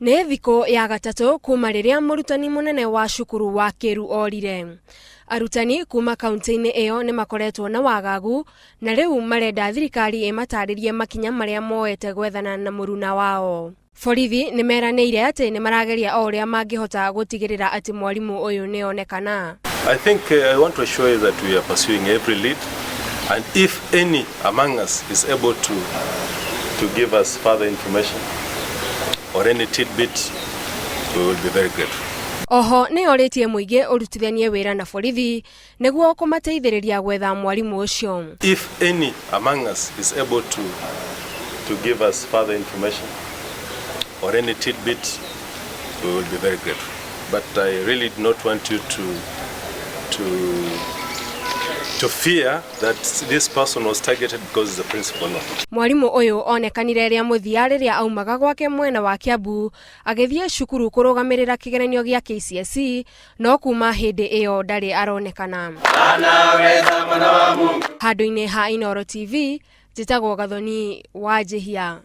Nĩ thikũ ya gatatũ kuma rĩrĩa mũrutani mũnene wa cukuru wa Kĩru orire. Arutani kuma kaunti-inĩ ĩyo nĩ makoretwo na wagagu na rĩu marenda thirikari ĩmatarĩrie makinya marĩa moete gwethana na mũruna wao. Borithi nĩ meranĩire atĩ nĩ marageria o ũrĩa mangĩhota gũtigĩrĩra atĩ mwarimũ ũyũ nĩ onekana. I think I want to assure you that we are pursuing every lead, and if any among us is able to give us further information or any tidbit, we will be very grateful. Oho nĩ orĩtie mũingĩ ũrutithanie wĩra na borithi nĩguo kũmateithĩrĩria gwetha mwarimũ ũcio. If any among us is able to give us further information or any tidbit, we will be very grateful. But I really do not want you to fear that this person was targeted because he's a principal. No. Mwarimũ ũyũ onekanire rĩa mũthia rĩrĩa aumaga gwake mwena wa Kiambu agĩthiĩ cukuru kũrũgamĩrĩra kĩgeranio gĩa KCSE, no kuma hĩndĩ ĩyo ndarĩ aronekana. Handũ-inĩ ha Inooro TV, njĩtagwo Gathoni wa Njĩhia.